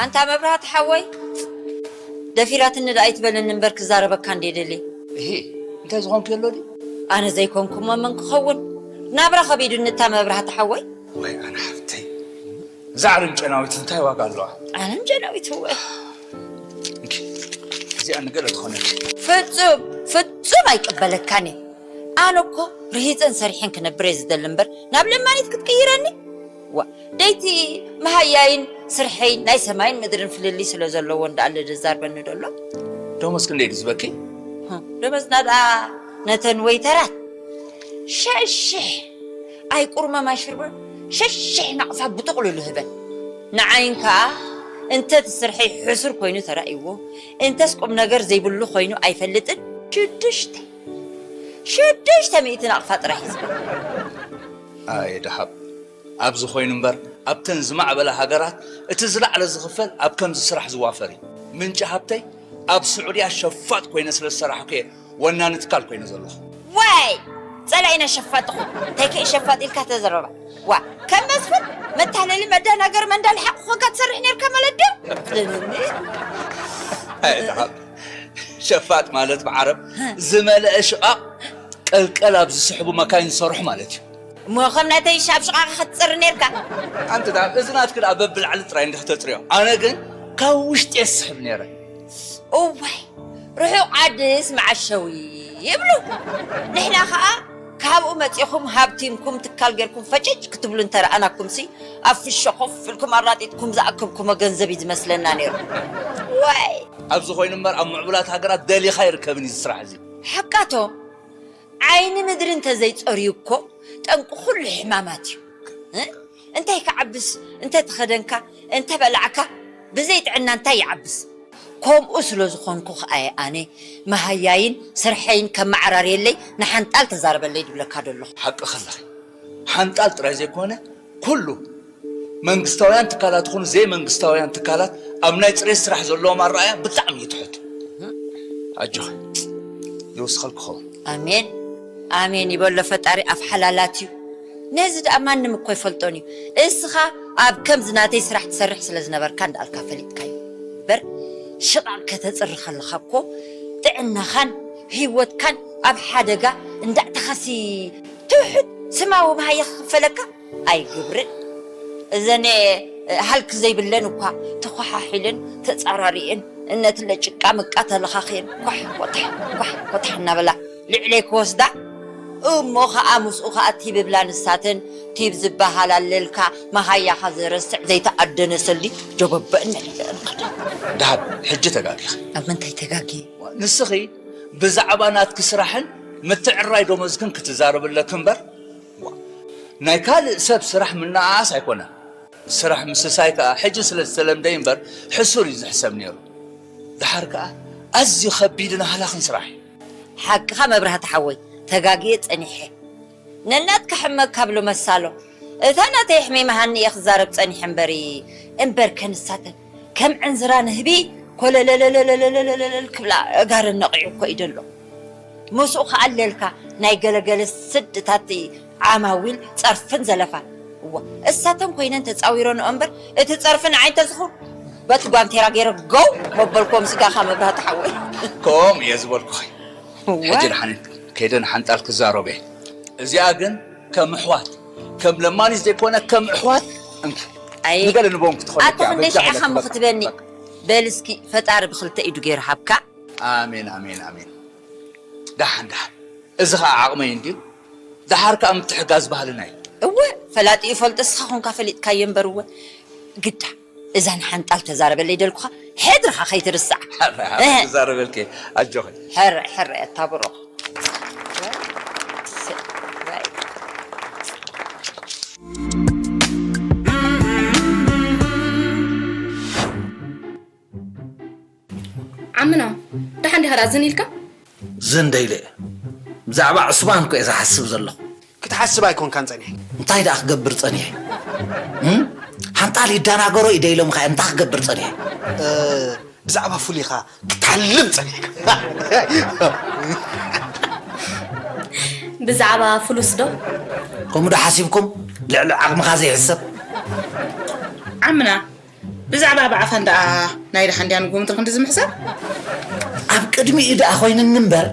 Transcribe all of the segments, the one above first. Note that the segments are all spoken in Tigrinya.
ኣንታ መብራህቲ ሓወይ፣ ደፊራትኒ ደኣ ኣይትበለኒ እምበር ክዛረበካ እንዴ ደልየ። እሂ፣ እንታይ ዝኾንኩ ኣሎ ድዩ? ኣነ ዘይኮንኩሞ መን ክኸውን? ናብራ ከቢዱኒ እታ መብራህቲ ሓወይ። ወይ ኣነ ሓፍተይ፣ እዛ ዓለም ጨናዊት እንታይ ዋጋ ኣለዋ? ዓለም ጨናዊት እወ። እንኪ፣ እዚኣ ንገለ ትኾነኪ። ፍጹም፣ ፍጹም ኣይቅበለካን እየ። ኣነ እኮ ርሂጸን ሰሪሐን ክነብር እየ ዝደሊ እምበር ናብ ለማኒት ክትቅይረኒ? ዋ፣ ደይቲ መሃያይን ስርሐይን ናይ ሰማይን ምድርን ፍልልይ ስለ ዘለዎ እንዳኣለ ደዛርበኒ ደሎ። ደሞዝ ክንደይ ድዩ ዝበኪ? ህም፣ ደመዝና ደኣ ነተን ወይተራት ሸሽሕ ኣይቁርመም ኣይሽርበን ሸሽሕ ናቕፋ ብጥቕልሉ ህበን። ንዓይን ከኣ እንተ እቲ ስርሐይ ሕሱር ኮይኑ ተራእይዎ፣ እንተስ ቁም ነገር ዘይብሉ ኮይኑ ኣይፈልጥን፣ ሽዱሽተ ሽዱሽተ ሚእቲ ናቕፋ ጥራይ እዩ ዝበል። ኣየ ደሃብ፣ ኣብዚ ኮይኑ እምበር ኣብተን ዝማዕበላ ሃገራት እቲ ዝላዕለ ዝኽፈል ኣብ ከምዚ ስራሕ ዝዋፈር እዩ። ምንጪ ሃብተይ ኣብ ስዑድያ ሸፋጥ ኮይነ ስለ ዝሰራሕኩ እየ ወናኒ ትካል ኮይነ ዘለኹ። ዋይ! ጸላኢና ሸፋጥ ኹ። እንታይ ከይ ሸፋጥ ኢልካ ተዘረባ? ዋ፣ ከም መስፍን መታለሊ መደናገሪ መንዳሊ ሓቂ ኮንካ ትሰርሕ ነርካ ማለት ድዩ? ፍለለኒ። ኣየ ደሃብ፣ ሸፋጥ ማለት ብዓረብ ዝመልአ ሽቓቕ ቀልቀል ኣብ ዝስሕቡ መካይን ዝሰርሑ ማለት እዩ። እሞ ከም ናተይ ሻብ ሽቓቕ ክትጽሪ ነርካ። ኣንቲ ደኣ እዚ ናትኪ ደኣ በብላዕሊ ጥራይ እንዲኺ ተጽርዮ። ኣነ ግን ካብ ውሽጢ እየ ዝስሕብ ነይረ። እዋይ፣ ርሑቕ ዓድስ መዓሸዊ ይብሉ። ንሕና ኸኣ ካብኡ መጺኹም ሃብቲምኩም ትካል ጌርኩም ፈጭጭ ክትብሉ እንተረኣናኩምሲ ኣብ ፍሾ ኮፍ ኢልኩም ኣራጢጥኩም ዝኣከብኩሞ ገንዘብ እዩ ዝመስለና ነይሩ። ዋይ! ኣብዚ ኮይኑ እምበር ኣብ ምዕቡላት ሃገራት ደሊኻ ይርከብን እዩ እዚ ስራሕ እዚ። ሓቃቶም ዓይኒ ምድሪ እንተዘይጸርዩ እኮ ጠንቂ ኩሉ ሕማማት እዩ። እ? እንታይ ክዓብስ፣ እንተ ተኸደንካ፣ እንተ በላዕካ፣ ብዘይ ጥዕና እንታይ ይዓብስ? ከምኡ ስለ ዝኾንኩ ከኣ እየ ኣነ መሃያይን ስርሐይን ከመዓራርየለይ ንሓንጣል ተዛረበለይ ድብለካ ደለኹ። ሓቅኺ ኣለኺ። ሓንጣል ጥራይ ዘይኮነ፣ ኩሉ መንግስታውያን ትካላት ይኹኑ ዘይመንግስታውያን ትካላት ኣብ ናይ ጽሬት ስራሕ ዘለዎም ኣረኣእያ ብጣዕሚ እዩ ትሑት። ኣጆኺ፣ ይውስኸልኪ ኸውን። ኣሜን፣ ኣሜን ይበሎ ፈጣሪ ኣፍ ሓላላት እዩ። ነዚ ደኣ ማንም እኮ ይፈልጦን እዩ። እስኻ ኣብ ከምዚ ናተይ ስራሕ ትሰርሕ ስለ ዝነበርካ እንዳኣልካ ፈሊጥካዮ። እምበር ሽቓቕ ከተጽሪ ከለኻ እኮ ጥዕናኻን ህይወትካን ኣብ ሓደጋ እንዳእተኻሲ ትሑት ስማዊ መሃያ ክኽፈለካ ኣይግብርን። እዘን ሃልኪ ዘይብለን እኳ ተኾሓሒለን ተጻራሪኤን እነትለ ጭቃ ምቃ ተለኻኽየን ኳሕ ኮታሕ ኳሕ ኮታሕ እናበላ ልዕለይ ክወስዳ እሞ ኸኣ ምስኡ ኸኣ ቲብ ብላ ንሳተን ቲብ ዝበሃል ኣለልካ መሃያኻ ዘረስዕ ዘይተኣደነ ሰልዲ ጀጎበእን መሊለአን ከዳ። ደሃብ፣ ሕጂ ተጋጊኺ። ኣብ ምንታይ ተጋጊ? ንስኺ ብዛዕባ ናትኪ ስራሕን ምትዕርራይ ደሞዝክን ክትዛረቢ ኣለኪ እምበር፣ ዋ፣ ናይ ካልእ ሰብ ስራሕ ምንኣኣስ ኣይኮነን። ስራሕ ምስሳይ ከኣ ሕጂ ስለ ዝተለምደ እዩ እምበር ሕሱር እዩ ዝሕሰብ ነይሩ። ደሓር ከኣ ኣዝዩ ከቢድን ኣህላኽን ስራሕ እዩ። ሓቅኻ መብራህቲ ሓወይ፣ ተጋግየ ጸኒሐ። ነናትካ ሕመግ ካብ ሎመሳሎ እታ ናተይ ሕሜ መሃኒ እየ ክዛረብ ጸኒሐ እምበሪ እምበር ከንሳተን ከም ዕንዝራ ንህቢ ኮለለለለለለለለለል ክብላ እጋረን ነቒዑ እኮ እዩ ደሎ። ምስኡ ከኣለልካ ናይ ገለገለ ስድታት ዓማዊል ጸርፍን ዘለፋን እዋ እሳተን ኮይነን ተጻዊረንኦ እምበር እቲ ጸርፊ ንዓይ እንተዝኹን በቲ ጓንቴራ ገይረ ጎው መበልክዎም ስጋኻ መብራህቲ ሓወይ። ከምኡ እየ ዝበልኩኺ። ሕጂ ደሓን ከይደ ንሓንጣል ክዛረብ እየ። እዚኣ ግን ከም ኣሕዋት ከም ለማኒት ዘይኮነ ከም ኣሕዋት እንኪ ኣይ ንገለ ንቦም ክትኾነኪ ኣታ እያ። ክንደይ በጃ ሽዕኻ ኢለ ምኽትበኒ። ክበካ። በል እስኪ ፈጣሪ ብኽልተ ኢዱ ገይሩ ሃብካ። ኣሜን ኣሜን ኣሜን። ደሓን ደሓን። እዚ ኸዓ ዓቕመይ እንድዩ። ደሓር ከኣ ምትሕጋዝ ባህልና እዩ። እወ ፈላጢ ይፈልጦ እስኻ ኾንካ ፈሊጥካዮ እምበር እወ ግዳ እዛ ንሓንጣል ተዛረበለይ ደልኩኻ ሕድርኻ ከይትርስዓ። እህ፣ ትዛረበልኪ ኣጆኺ። ሕራይ ሕራይ ኣታ ብሩኽ። ዓምና ደሓን ዲኻ ደኣ ዝን ኢልካ? ዝን ዶ ኢለ እየ። ብዛዕባ ዑስማን እኮ እየ ዝሓስብ ዘለኹ። ክትሓስብ ኣይኮንካን ጸኒሕካ። እንታይ ደኣ ክገብር ጸኒሐ? እም? ሓንጣል ይደናገሮ እዩ ዶ ኢሎምኻ እዮም? እንታይ ክገብር ጸኒሐ? እ፣ ብዛዕባ ፍሉይኻ ክትሓልም ጸኒሕካ። ብዛዕባ ፍሉስ ዶ? ከምኡ ዶ ሓሲብኩም? ልዕሊ ዓቕምኻ ዘይሕሰብ? ዓምና ብዛዕባ ብዓፋን ደኣ ናይ ደሓን ድያ ንጉምቲ ክንዲ ዝምሕሰብ? ኣብ ቅድሚኡ ደኣ ኮይንኒ እምበር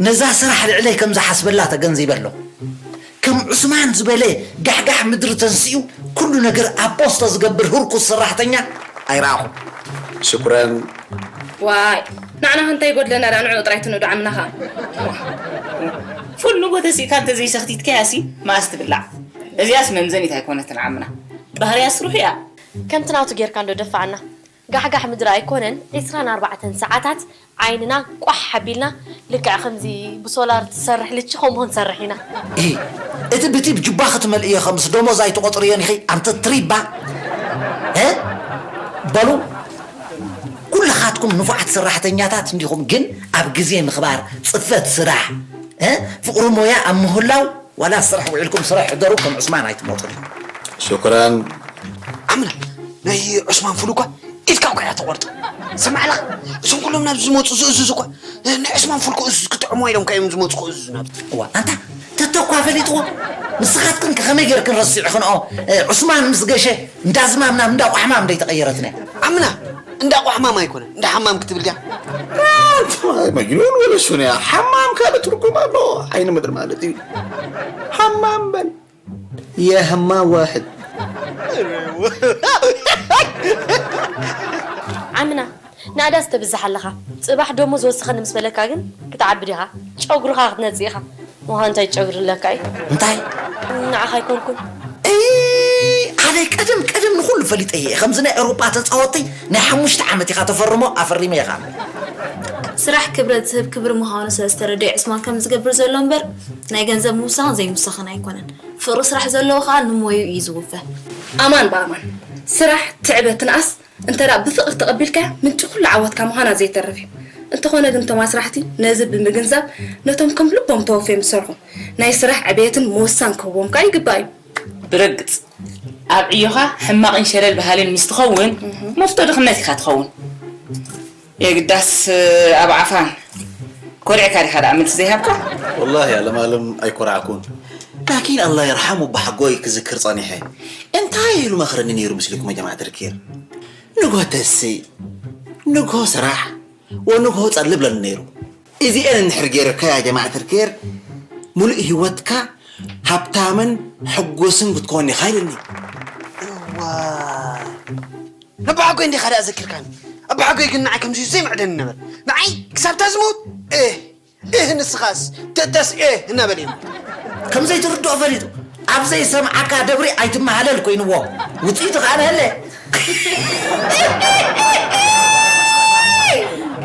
ነዛ ስራሕ ልዕለይ ከም ዝሓስበላ ተገንዚበ ኣለኹ። ከም ዑስማን ዝበለ ጋሕጋሕ ምድሪ ተንሲኡ ኩሉ ነገር ኣብ ቦስቶ ዝገብር ህርኩስ ሰራሕተኛ ኣይረኣኹን። ሽኩረን። ዋይ ንዓና እንታይ ይጎድለና ደኣ ንዕኡ ጥራይ ትንእዶ ዓምናኻ። ፉል ንጎ ተሲእካ እንተዘይሰኽቲትካያሲ መኣስ ትብላዕ። እዚኣስ መምዘኒት ኣይኮነትን ዓምና። ባህርያ ስርሑ እያ። ከምቲ ናቱ ጌርካ እንዶ ደፋዕና። ጋሕጋሕ ምድሪ ኣይኮነን ዒስራን ኣርባዕተን ሰዓታት ዓይንና ቋሕ ኣቢልና ልክዕ ከምዚ ብሶላር ትሰርሕ ልቺ ከምኡ ክንሰርሕ ኢና። ኢ እቲ ብቲ ብጁባኺ ትመልእዮ ኸምስ ደሞዝ ኣይትቖጽርዮን ኢኺ ኣንቲ ትሪባ። እ በሉ ኩልኻትኩም ንፉዓት ሰራሕተኛታት እንዲኹም ግን ኣብ ግዜ ምኽባር ጽፈት ስራሕ እ ፍቕሪ ሞያ ኣብ ምህላው ዋላ ስራሕ ውዒልኩም ስራሕ ሕደሩ ከም ዑስማን ኣይትሞቱን። ሽኩረን። ዓምና ናይ ዑስማን ፍሉ እኳ ኢድካ እኳ እያ ተቆርጦ። ሰማዕላ እዞም ኩሎም ናብ ዝመፁ ዝእዝዙ እኳ ናይ ዑስማን ፍልኮ እዙዝ ክጥዕሞ ኢሎም እኳ እዮም ዝመፁ ክእዝዙ ናብ እዋ ኣንታ ተተኳ ፈሊጥዎ ንስኻትክን ከመይ ገርክን ረሲዕኽንኦ ዑስማን ምስ ገሸ እንዳ ዝማም ናብ እንዳ ቋሕማም ደይ ተቐየረትና ዓምና እንዳ ቋሕማም ኣይኮነ እንዳ ሓማም ክትብል ድያ መጅኑን ወለ ሹን እያ ሓማም ካልእ ትርጉም ኣሎ ዓይኒ ምድሪ ማለት እዩ ሓማም በል የህማ ዋሕድ ዓምና ናእዳ ዝተብዝሕ ኣለኻ ፅባሕ ደሞ ዝወስኸኒ ምስ በለካ ግን ክትዓቢ ዲኻ ጨጉርኻ ክትነፅእ ኢኻ ምዃን እንታይ ጨጉሪ ኣለካ እዩ እንታይ ንዓኻ ኣይኮንኩን ኣነ ቀደም ቀደም ንኩሉ ፈሊጠ እየ ከምዚ ናይ ኤሮጳ ተፃወቲ ናይ ሓሙሽተ ዓመት ኢኻ ተፈርሞ ኣፈሪመ ኢኻ ስራሕ ክብረት ዝህብ ክብሪ ምዃኑ ስለ ዝተረደየ ዕስማን ከም ዝገብር ዘሎ እምበር ናይ ገንዘብ ምውሳኽን ዘይምውሳኽን ኣይኮነን ፍቕሪ ስራሕ ዘለዎ ከዓ ንሞዩ እዩ ዝውፈ ኣማን ብኣማን ስራሕ ትዕበ ትንኣስ እንተ ደኣ ብፍቕሪ ተቐቢልካያ ምንጪ ኩሉ ዓወትካ ምዃና ዘይተርፍ እዩ። እንተኾነ ግን እቶም ኣስራሕቲ ነዚ ብምግንዛብ ነቶም ከም ልቦም ተወፍዮም ዝሰርሑ ናይ ስራሕ ዕብየትን ምውሳን ክህብዎም ከኣ ይግባእ እዩ። ብርግጽ ኣብ ዕዮኻ ሕማቕን ሸለል በሃልን ምስ ትኸውን መፍቶ ድኽነት ኢኻ ትኸውን። የግዳስ ኣብ ዓፋን ኮሪዕካ ዲኻ ደኣ መልሲ ዘይሃብካ? ወላሂ ኣለማለም ኣይኮራዕኩን ላኪን ኣላ የርሓሙ ባሕጎይ ክዝክር ጸኒሐ እንታይ ኢሉ መኽረኒ ነይሩ ምስልኩም ጀማዓ ተርኪር ንግሆ ተሲ ንግሆ ስራሕ ወንግሆ ጸልብ ለኒ ነይሩ እዚኤን እንድሕር ገይርካ ያ ጀማዓ ተርኪር ሙሉእ ህይወትካ ሃብታምን ሕጉስን ክትኮን ኢኻ ኢልኒ እዋ ነባሓጎይ እንዲኻ ደኣ ዘኪርካኒ ኣባሓጎይ ግን ንዓይ ከምዚ ዘይምዕደኒ ነበረ ንዓይ ክሳብታ ዝሞት እህ እህ ንስኻስ ተተስ እህ እናበለ እዩ ከም ዘይትርድኦ ፈሊጡ ኣብ ዘይሰምዓካ ደብሪ ኣይትመሃለል ኮይንዎ ውፅኢቱ ከዓ ነህለ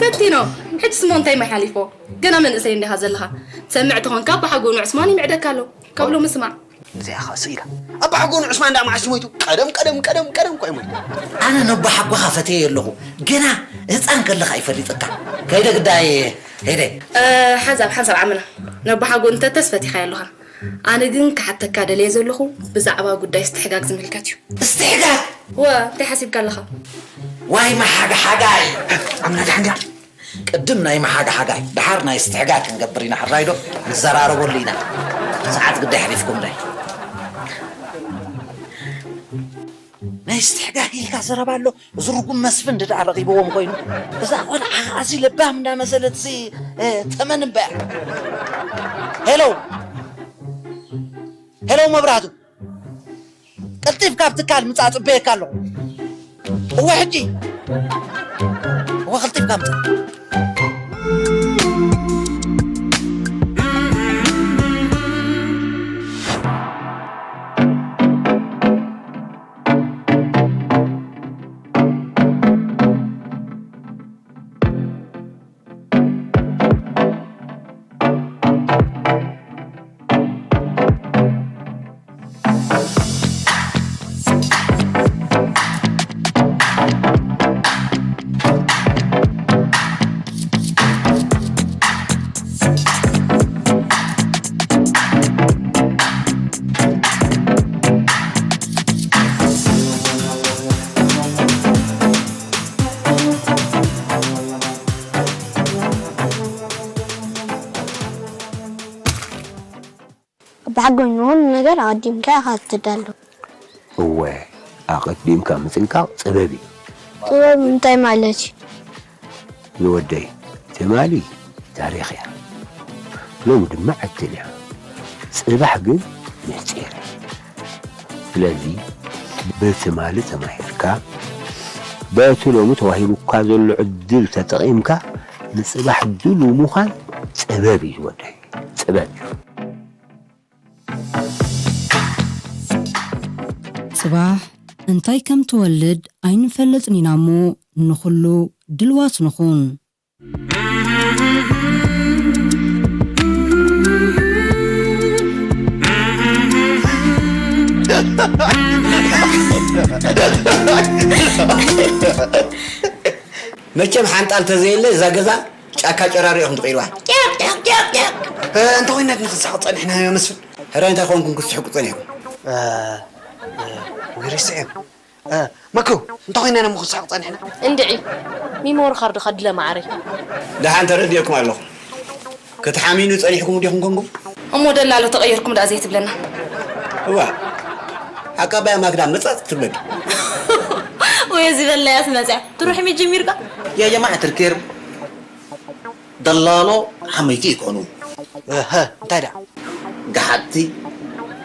ተንቲኖ ሕጅስ እሞ እንታይ ማይ ሓሊፎ ገና መንእሰይ እንዲኻ ዘለኻ ትሰምዕ ተኾንካ ኣባሓጎ ንዑስማን ይምዕደካ ኣሎ ካብ ሎሚ ስማዕ እዚኣ ኸኣ ስኢላ። ኣባ ሓጎ ንዑስማን ደኣ መዓስ ሞይቱ? ቀደም፣ ቀደም፣ ቀደም፣ ቀደም እኮ እዩ ሞይቱ። ኣነ ነቦ ሓጎኻ ፈትየ ኣለኹ። ገና ህፃን ከለኻ ይፈልጠካ። ከይደ ግዳይ፣ ከይደ። እ፣ ሓንሳብ፣ ሓንሳብ ዓምና። ነቦ ሓጎ እንተ ተስፈቲኻ ኣለኻ። ኣነ ግን ክሓተካ ደልየ ዘለኹ ብዛዕባ ጉዳይ እስትሕጋግ ዝምልከት እዩ። እስትሕጋግ? ወ፣ እንታይ ሓሲብካ ኣለኻ? ዋይ መሓግሓጋይ! ኣምና ደሓን ድያ? ቅድም ናይ መሓግሓጋይ፣ ደሓር ናይ እስትሕጋግ ክንገብር ኢና፣ ሕራይ ዶ? ንዘራረበሉ ኢና። ሰዓት ግዳይ ሓሊፍኩምለይ። ናይ እስትሕጋግ ኢልካ ዘረባ ኣሎ። እዚ ርጉም መስፍን ደኣ ረኺብዎም ኮይኑ። እዛ ቆልዓ ኸዓ እዚ ለባም እንዳመሰለት እዚ፣ እ፣ ተመን እምበያ። ሄሎ። ሄሎ መብራህቱ። ቀልጢፍካ ኣብ ትካል ምጻእ ጽበየካ ኣለኹ። እወ ሕጂ። እወ ቀልጢፍካ ምጻእ። ኣባ ሓጎ፣ ንኹሉ ነገር ኣቐዲምካ ኢኻ ትዳሎ። እወ፣ ኣቐዲምካ ምጥንቃቕ ጥበብ እዩ። ጥበብ እንታይ ማለት እዩ? ዝወደይ፣ ትማሊ ታሪኽ እያ፣ ሎሚ ድማ ዕድል እያ። ጽባሕ ግን ምስጢር እዩ። ስለዚ፣ ብትማሊ ተማሂርካ፣ በቲ ሎሚ ተዋሂቡካ ዘሎ ዕድል ተጠቒምካ፣ ንጽባሕ ድሉው ምዃን ጥበብ እዩ ዝወደይ፣ ጥበብ እዩ። ጽባሕ እንታይ ከም ትወልድ ኣይንፈልጥን ኢና እሞ፣ ንኹሉ ድልዋት ንኹን። መቸም ሓንጣል ተዘየለ እዛ ገዛ ጫካ ጨራሪ ኢኹም ትቕይርዋ። ጫቕ፣ ጫቕ፣ ጫቕ፣ ጫቕ። እ፣ እንተ ኾይናት ንኽስሕቕ ጸኒሕና መስፍን። ሕራይ እንታይ ኾንኩም ክትስሕቁ ጸኒሕኩም? እ፣ እ፣ ወይ ርስዕዮም። እ፣ መኩ፣ እንተ ኾይና ነሞ ክስሕቕ ጸኒሕና። እንድዒ፣ ሚሞሪ ካርድ ከድለ ማዓረይ። ደሓን ተረዲእኩም ኣለኹ። ክትሓሚኑ ጸኒሕኩም ዲኹም ኮንኩም? እሞ ደላሎ ተቐይርኩም ደኣ ዘይትብለና። እዋ፣ ሓቃባያ ማክዳ መጻጽ ትብለኪ። ወይ እዚ በላያስ መጽያ። ትሩሕ ሚ ጅሚርካ? يا جماعة الكرم، ደላሎ ሓመይቲ ይኮኑ። እህ፣ እንታይ ደኣ? ገሓጥቲ፣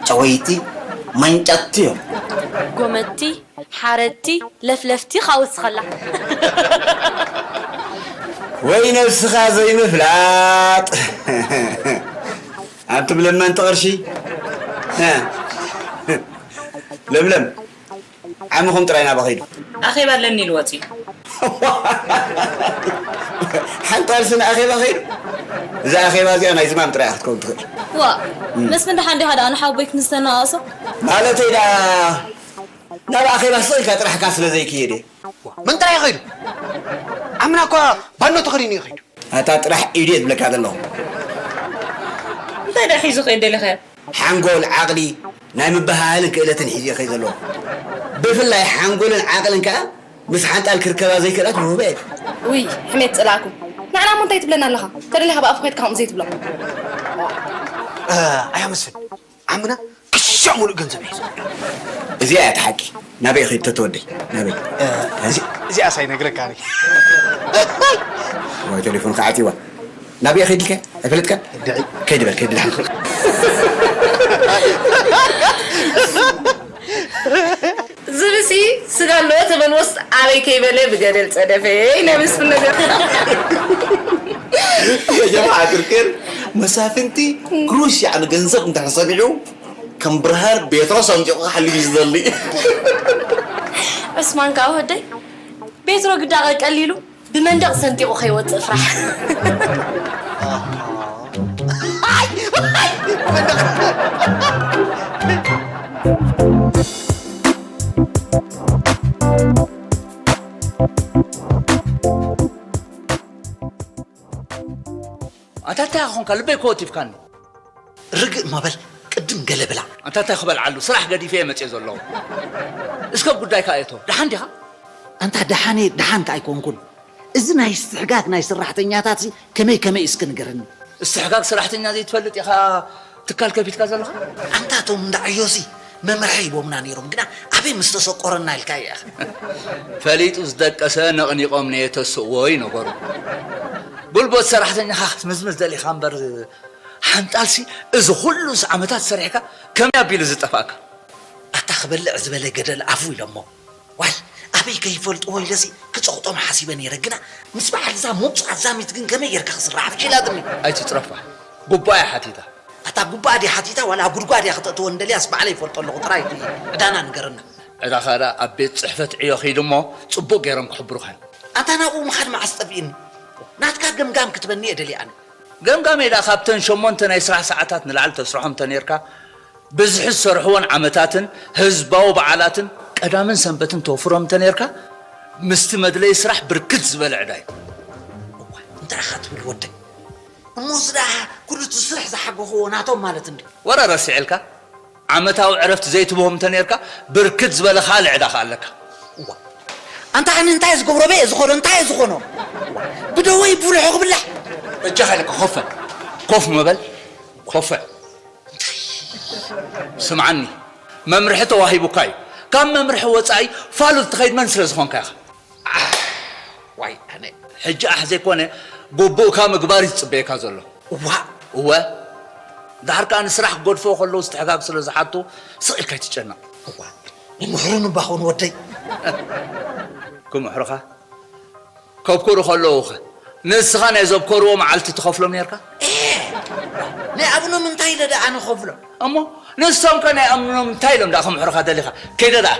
ጨወይቲ፣ መንጨቲ እዮም። ጎመቲ፣ ሓረድቲ፣ ለፍለፍቲ ኻውስኸላ። ወይ ነብስኻ ዘይምፍላጥ። ኣንቱም ለመንቲ ቅርሺ። እ። ለምለም፣ ዓምኹም ጥራይ ናበ ኸይዱ? ኣኼባ ኣለኒ ኢሉ ወጺኡ። ሓንጣልሲ ንኣኼባ ኸይዱ? እዛ ኣኼባ እዚኣ ናይ ዝማም ጥራይ እያ ክትከውን ትኽእል። ዋ፣ እም። መስፍን ደሓን ዲኻ ደኣ ንሓወቦይ ክንስተናቐሶ? ማለተይ ደኣ፣ ናብ ኣኼባ ስቕ ኢልካ ጥራሕካ ስለ ዘይክየደ። መን ጥራይ ኸይዱ? ዓምና እኳ ባኖ ተኸዲኑ እዩ ኸይዱ። ኣታ ጥራሕ ኢድየ ዝብለካ ዘለኹ። እንታይ ደኣ ሒዙ ክእል ደሊኻዮ? ሓንጎል፣ ዓቕሊ፣ ናይ ምበሃሃልን ክእለትን ሒዙ እየ ከይድ ዘለኹ። ብፍላይ ሓንጎልን ዓቕልን ከኣ ምስ ሓንጣል ክርከባ ዘይክእላት ውህበ እየን። ውይ፣ ሕሜት ጽላእኩም። ንዓና እሞ እንታይ ትብለና ኣለኻ? ተደሊኻ ብኣፍ ኮይድካ ከምኡ ዘይትብሎ። እ፣ ኣያ መስፍን፣ ዓምና ክሻ ሙሉእ ገንዘብ እዩ ሒዙ። እዚኣ እያ እቲ ሓቂ። ናበይ ኸይድ ተተወደይ? ናበይ? እ፣ እዚ-፣ እዚኣስ ኣይነግረካን እየ። ወይ ቴሌፎን ከዓ ዓፂዋ። ናበይ ኸይድ ኢልካ? ኣይፈለጥካን? እንድዒ። ከይድ በል፣ ከይድ ድሓን። ዝብሲ ስጋ ኣለዎ ተበልዎስ ኣበይ ከይበለ ብገደል ጸደፈ። ይነብስ ነገር። የጀማዓ ክርክር መሳፍንቲ ክሩሽ ያዕኒ ገንዘብ እንተ ሰሚዑ ከም ብርሃን ቤትሮ ሰንጢቑ ክሓልፍ እዩ ዝደሊ። ዑስማን ከኣ ወደይ ቤትሮ ግዳ ቀቀሊሉ ብመንደቕ ሰንጢቑ ከይወጽእ ፍራሕ። ኣይ፣ ኣይ፣ መንደቕ። ኣታ እንታይ ኾንካ? ልበይ ኮቲፍካኒ። ርግእ እሞ በል፣ ቅድም ገለ ብላ። ኣንታ እንታይ ክበልዓሉ? ስራሕ ገዲፈ እየ መፅየ ዘለኹ። እስከ ጉዳይካ እቶ። ደሓን ዲኻ? ኣንታ ደሓን እየ፣ ደሓን ከ ኣይኮንኩን። እዚ ናይ ስሕጋግ ናይ ሰራሕተኛታት ሲ ከመይ ከመይ እስኪ ንገረኒ። እስትሕጋግ ሰራሕተኛ ዘይትፈልጥ ኢኻ ትካል ከፊትካ ዘለኻ? ኣንታ እቶም እንዳ ዕዮሲ መምርሒ ሂቦምና ነይሮም፣ ግና ኣበይ ምስ ተሰቆረና ኢልካ እየ። ፈሊጡ ዝደቀሰ ነቕኒቖም ነየተስእዎ እዩ ነገሩ። ጉልበት ሰራሕተኛኻ ክትምዝምዝ ደሊኻ እምበር፣ ሓንጣልሲ እዚ ኩሉስ ዓመታት ሰሪሕካ ከመይ ኣቢሉ ዝጠፍኣካ? ኣታ ክበልዕ ዝበለ ገደል ኣፉ ኢሎሞ። ዋይ፣ ኣበይ ከይፈልጥዎ ኢለሲ ክጸቕጦም ሓሲበ ነይረ፣ ግና ምስ በዓል እዛ ሙጹ ኣዛሚት ግን ከመይ ጌርካ ክስራሕ ፍሺላትኒ። ኣይትጽረፋ። ጉባኣ ሓቲታ። ኣታ ጉባኣ ድያ ሓቲታ ዋላ ጉድጓድ እያ ክተእትዎ እንደልያስ ባዕለይ ይፈልጦ ኣለኹ፣ ጥራይ እቲ ዕዳና ንገረና። ዕዳኻ ደኣ ኣብ ቤት ጽሕፈት ዕዮ ኺድ እሞ ጽቡቕ ገይሮም ክሕብሩኻ እዮም። ኣታ ናብኡ ምኻድ መዓስ ጠፊእኒ? ናትካ ገምጋም ክትበኒ እየ ደልየ ኣነ። ገምጋመይ ደኣ ካብተን ሸሞንተ ናይ ስራሕ ሰዓታት ንላዕሊ ተስርሖም እንተኔርካ፣ ብዝሒ ዝሰርሕዎን ዓመታትን ህዝባዊ በዓላትን ቀዳምን ሰንበትን ተወፍሮም እንተኔርካ፣ ምስቲ መድለዪ ስራሕ ብርክት ዝበለ ዕዳ እዩ። እዋ፣ እንታይ ኢኻ ትብል ወደይ? እሞ እዚ ደኣ ኩሉ እቲ ስራሕ ዝሓገኽዎ ናቶም ማለት እንድዩ። ወረ ረሲዕልካ? ዓመታዊ ዕረፍቲ ዘይትብሆም እንተኔርካ፣ ብርክት ዝበለ ካልእ ዕዳ ከኣ ኣለካ። እዋ። ኣንታ ኣነ እንታይ ዝገብሮ በየ ዝኾኖ፣ እንታይ ዝኾኖ? ብደወይ ብፍልሖ ክብላዕ። በጃኻ ኢለካ ኮፍ በል። ኮፍ ምበል። ኮፍ በል። ስምዓኒ፣ መምርሒ ተዋሂቡካ እዩ። ካብ መምርሒ ወጻኢ ፋሉል ትኸይድ መን ስለ ዝኾንካ ኢኻ። ዋይ ኣነ። ሕጂ ኣሕ ዘይኮነ፣ ግቡእካ ምግባር እዩ ዝጽበየካ ዘሎ። እዋ። እወ። ድሓር ከኣ ንስራሕ ክገድፎ ከለዉ ዝተሕጋግ ስለ ዝሓቱ ስቕ ኢልካ ኣይትጨነቕ። እዋ። ይምሕሩኒ እባ ኾን ወደይ። ክምሕሩኻ? ከብኩሩ ከለዉኸ ንስኻ ናይ ዘብከርዎ መዓልቲ ትኸፍሎም ነርካ? ኤ! ናይ ኣብኖም እንታይ ኢለ ደኣ ንኸፍሎም? እሞ ንሶምከ ናይ ኣብኖም እንታይ ኢሎም ደኣ ክምሕሩኻ ደሊኻ? ከይደ ደኣ።